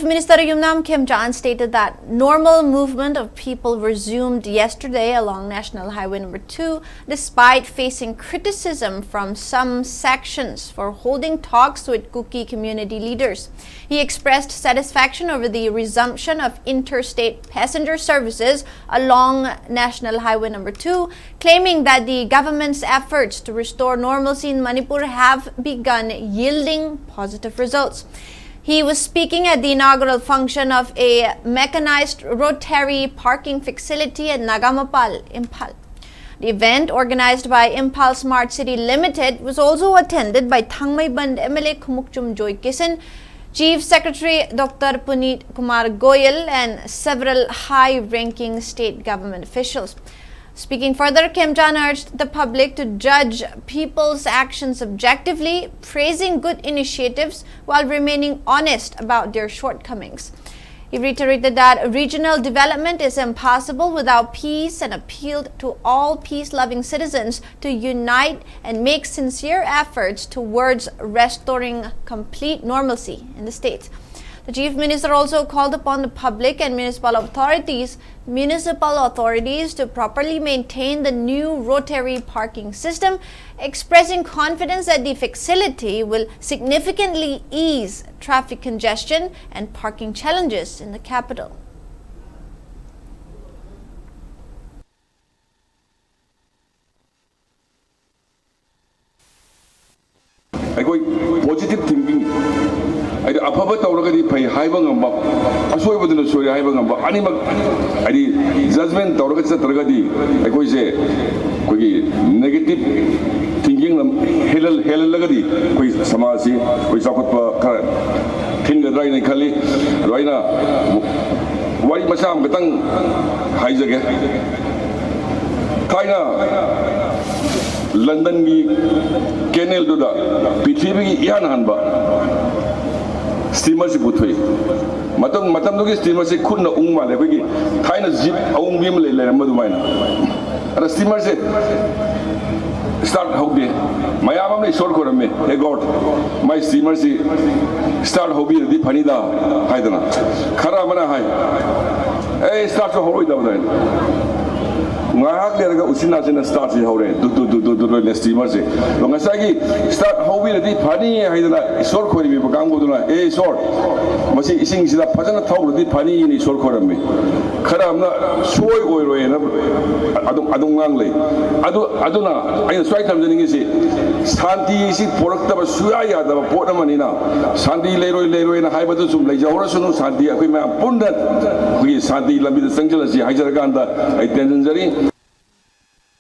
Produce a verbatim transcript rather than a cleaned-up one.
Minister Yumnam Khemchand stated that normal movement of people resumed yesterday along National Highway number two, despite facing criticism from some sections for holding talks with Kuki community leaders. He expressed satisfaction over the resumption of interstate passenger services along National Highway number two, claiming that the government's efforts to restore normalcy in Manipur have begun yielding positive results. He was speaking at the inaugural function of a mechanized rotary parking facility at Nagamapal, Imphal. The event, organized by Imphal Smart City Limited, was also attended by Thangmeiband M L A Khumukchum Joykisan, Chief Secretary Doctor Puneet Kumar Goyal, and several high-ranking state government officials. Speaking further, Khemchand urged the public to judge people's actions objectively, praising good initiatives while remaining honest about their shortcomings. He reiterated that regional development is impossible without peace and appealed to all peace-loving citizens to unite and make sincere efforts towards restoring complete normalcy in the state. The Chief Minister also called upon the public and municipal authorities municipal authorities to properly maintain the new rotary parking system, expressing confidence that the facility will significantly ease traffic congestion and parking challenges in the capital. ꯑꯩꯈꯣꯏ positive thinking, ꯍꯥꯏꯗꯤ ꯑꯐꯕ ꯇꯧꯔꯒꯗꯤ ꯐꯩ ꯍꯥꯏꯕ ꯉꯝꯕ, ꯑꯁꯣꯏꯕꯗꯨꯅ ꯁꯣꯏ ꯍꯥꯏꯕ ꯉꯝꯕ, ꯑꯅꯤꯃꯛ ꯍꯥꯏꯗꯤ judgment ꯇꯧꯔꯒ ꯆꯠꯇ꯭ꯔꯒꯗꯤ ꯑꯩꯈꯣꯏꯁꯦ ꯑꯩꯈꯣꯏꯒꯤ negative thinking ꯅ ꯍꯦꯜꯍꯜ-, ꯍꯦꯜꯍꯜꯂꯒꯗꯤ ꯑꯩꯈꯣꯏ ꯁꯃꯥꯖꯁꯤ ꯑꯩꯈꯣꯏ ꯆꯥꯎꯈꯠꯄ ꯈꯔ ꯊꯤꯟꯒꯗ꯭ꯔꯥ ꯍꯥꯏꯅ ꯈꯜꯂꯤ꯫ ꯑꯗꯣ ꯑꯩꯅ ꯋꯥꯔꯤ ꯃꯆꯥ ꯑꯃꯈꯛꯇꯪ ꯍꯥꯏꯖꯒꯦ꯫ ꯊꯥꯏꯅ ꯂꯟꯗꯟꯒꯤ canal ꯗꯨꯗ ꯄ꯭ꯔꯤꯊꯤꯕꯤꯒꯤ ꯏꯍꯥꯟ ꯍꯥꯟꯕ steamer ꯁꯤ ꯄꯨꯊꯣꯛꯏ꯫ ꯃꯇꯝ, ꯃꯇꯝꯗꯨꯒꯤ steamer ꯁꯤ ꯈꯨꯠꯅ ꯎꯪ ꯃꯥꯜꯂꯦ, ꯑꯩꯈꯣꯏꯒꯤ ꯊꯥꯏꯅ jeep ꯑꯎꯪꯕꯤ ꯑꯃ ꯂꯩ, ꯂꯩꯔꯝꯕ ꯑꯗꯨꯃꯥꯏꯅ꯫ ꯑꯗ steamer ꯁꯦ ꯁ꯭ꯇꯥꯔꯠ ꯍꯧꯗꯦ꯫ ꯃꯌꯥꯝ ꯑꯃꯅ ꯏꯁꯣꯔ ꯈꯣꯏꯔꯝꯃꯤ, "ꯍꯦ ꯒꯣꯗ, ꯃꯥꯏ ꯁ꯭ꯇꯤꯃꯔꯁꯤ ꯁ꯭ꯇꯥꯔꯠ ꯍꯧꯕꯤꯔꯗꯤ ꯐꯅꯤꯗ" ꯍꯥꯏꯗꯅ꯫ ꯈꯔ ꯑꯃꯅ ꯍꯥꯏ, "ꯑꯦ, ꯁ꯭ꯇꯥꯔꯠꯁꯨ ꯍꯧꯔꯣꯏꯗꯕꯗ" ꯍꯥꯏꯅ꯫ ꯉꯥꯏꯍꯥꯛ ꯂꯩꯔꯒ ꯎꯆꯤꯟ ꯅꯥꯆꯤꯟꯅ ꯁ꯭ꯇꯥꯔꯠꯁꯤ ꯍꯧꯔꯦ, ꯗꯨ ꯗꯨ ꯗꯨ ꯗꯨ ꯗꯨ ꯂꯣꯏꯅ ꯁ꯭ꯇꯤꯃꯔꯁꯦ꯫ ꯑꯗꯣ ꯉꯁꯥꯏꯒꯤ "ꯁ꯭ꯇꯥꯔꯠ ꯍꯧꯕꯤꯔꯗꯤ ꯐꯅꯤ" ꯍꯥꯏꯗꯅ ꯏꯁꯣꯔ ꯈꯣꯏꯔꯝꯃꯤꯕ ꯀꯥꯡꯕꯨꯗꯨꯅ, "ꯑꯦ ꯏꯁꯣꯔ, ꯃꯁꯤ ꯏꯁꯤꯡꯁꯤꯗ ꯐꯖꯅ ꯊꯧꯔꯗꯤ ꯐꯅꯤꯅ" ꯏꯁꯣꯔ ꯈꯣꯏꯔꯝꯃꯤ꯫ ꯈꯔ ꯑꯃꯅ "ꯁꯣꯏ ꯑꯣꯏꯔꯣꯏꯅ" ꯑꯗꯨꯝ, ꯑꯗꯨꯝ ꯉꯥꯡ ꯂꯩ꯫ ꯑꯗꯨ, ꯑꯗꯨꯅ ꯑꯩꯅ ꯁ꯭ꯋꯥꯏ ꯊꯝꯖꯅꯤꯡꯉꯤꯁꯤ, ꯁꯥꯟꯇꯤ ꯑꯁꯤ ꯄꯣꯔꯛꯇꯕ ꯁꯨꯡꯌꯥ ꯌꯥꯗꯕ ꯄꯣꯠ ꯑꯃꯅꯤꯅ, ꯁꯥꯟꯇꯤ ꯂꯩꯔꯣꯏ, ꯂꯩꯔꯣꯏꯅ ꯍꯥꯏꯕꯗꯨ ꯁꯨꯝ ꯂꯩꯖꯍꯧꯔꯁꯅꯨ꯫ ꯁꯥꯟꯇꯤ ꯑꯩꯈꯣꯏ ꯃꯌꯥꯝ ꯄꯨꯟꯅ ꯑꯩꯈꯣꯏꯒꯤ ꯁꯥꯟꯇꯤ ꯂꯝꯕꯤꯗ ꯆꯪꯁꯤꯜꯂꯁꯤ ꯍꯥꯏꯖꯔꯀꯥꯟꯗ ꯑꯩ ꯇꯦꯟꯁꯤꯟꯖꯔꯤ꯫